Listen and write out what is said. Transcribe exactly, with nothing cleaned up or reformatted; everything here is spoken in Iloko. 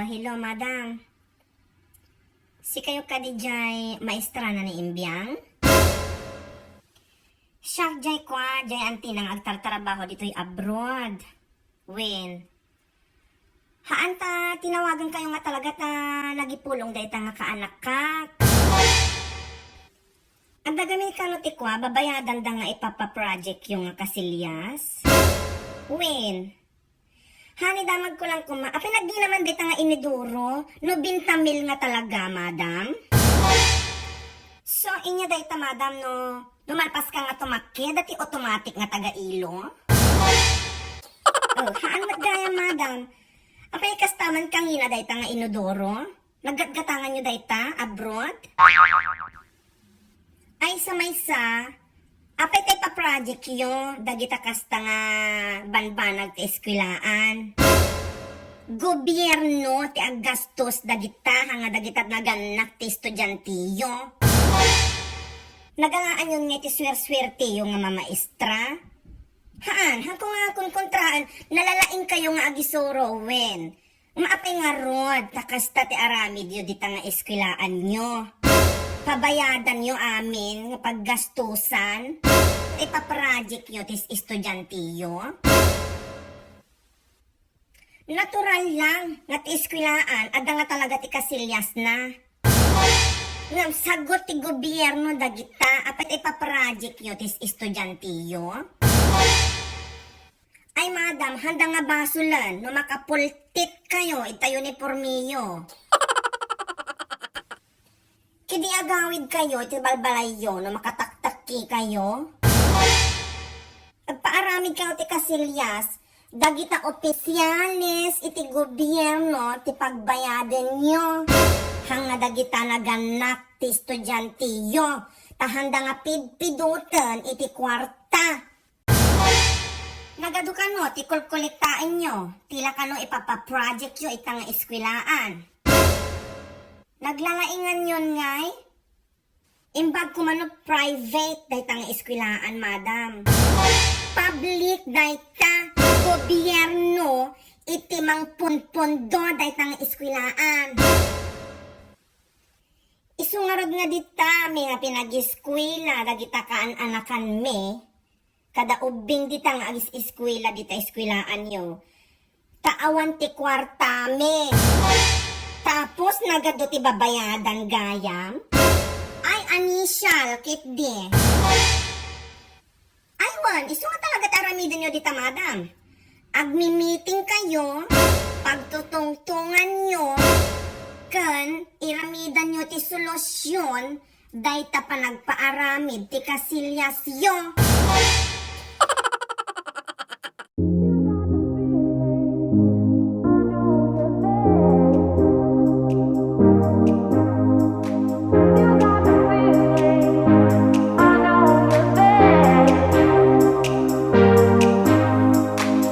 Hello, madam. Sikayo kadi jay maestra na ni Imbiang? Siak jay kua, jay antina nga agtartrabaho ditoy abroad. Wen, haan ta tinawagan kayo nga talaga ta nagipulong dayta nga kaanakak. Adda gamin kano ti kua, babayadan da nga ipapa-project yo nga kasilyas? Wen, hani damag ko lang kuma, apay nagdi naman dayta nga iniduro, no binta mil nga talaga, madam? So, inya dayta, madam, no, no malpas ka nga tumakke, dati automatic nga taga-ilo? Oh, haan met gayam, madam. Apay kasta man kangina dayta nga inodoro? Naggatgatangan yo dayta abroad? Ay, sa maysa, apay tay pa-project yo dagita kasta nga banbanag ti eskwelaan? Gobierno ti aggastos dagita, nga dagita nagannak ti estudianteyo. Nagangaan yon nga iti swersuerteyo nga mamaestra? Haan, hanko nga kunkontraan, nalalaing kayo nga agisuro, wen. Maapay ngarud ta kasta ti aramidyo dita nga eskwelaanyo. Pabayadanyo amin nga paggastusan, ti paprojectyo ti estudianteyo. Natural lang nga ti eskwelaan, adda nga talaga ti kasilyasna. Ngem sagut ti gobierno dagita, apay ti paprojectyo ti estudianteyo? Ay, madam, handa nga basolen no makapultit kayo ita uniformeyo. Kidi agawid kayo iti balbalayyo no makataktakki kayo. Agpaaramid kayo ti kasilyas, dagita opisyales iti gobierno ti pagbayadenyo. Hanga dagita nagannak ti estudianteyo, ta handa nga pidpiduten iti kuarta. Nagadu kano ti kulkulitaenyo, tila kano ipapaprojectyo ita nga eskwelaan. Naglalainganyon ngay? Imbag kumano private dayta nga eskwelaan, madam. Public dayta, gobierno iti mangpunpondo dayta nga eskwelaan. Isu ngarud nga dita mi nga pinagiskwela dagita kaan-anakanmi, kada ubbing dita nga agis-eskwela dita eskwelaanyo, ta awan ti kuartami. Tapos nagadu ti babayadan gayam? Ay, anisial, ketdi. Ay, wen, isu nga talaga ti aramidenyo dita, madam. Agmi-meeting kayo, pagtutungtonganyo, ken iramidanyo ti solusyon dayta panagpaaramid ti kasilyasyo.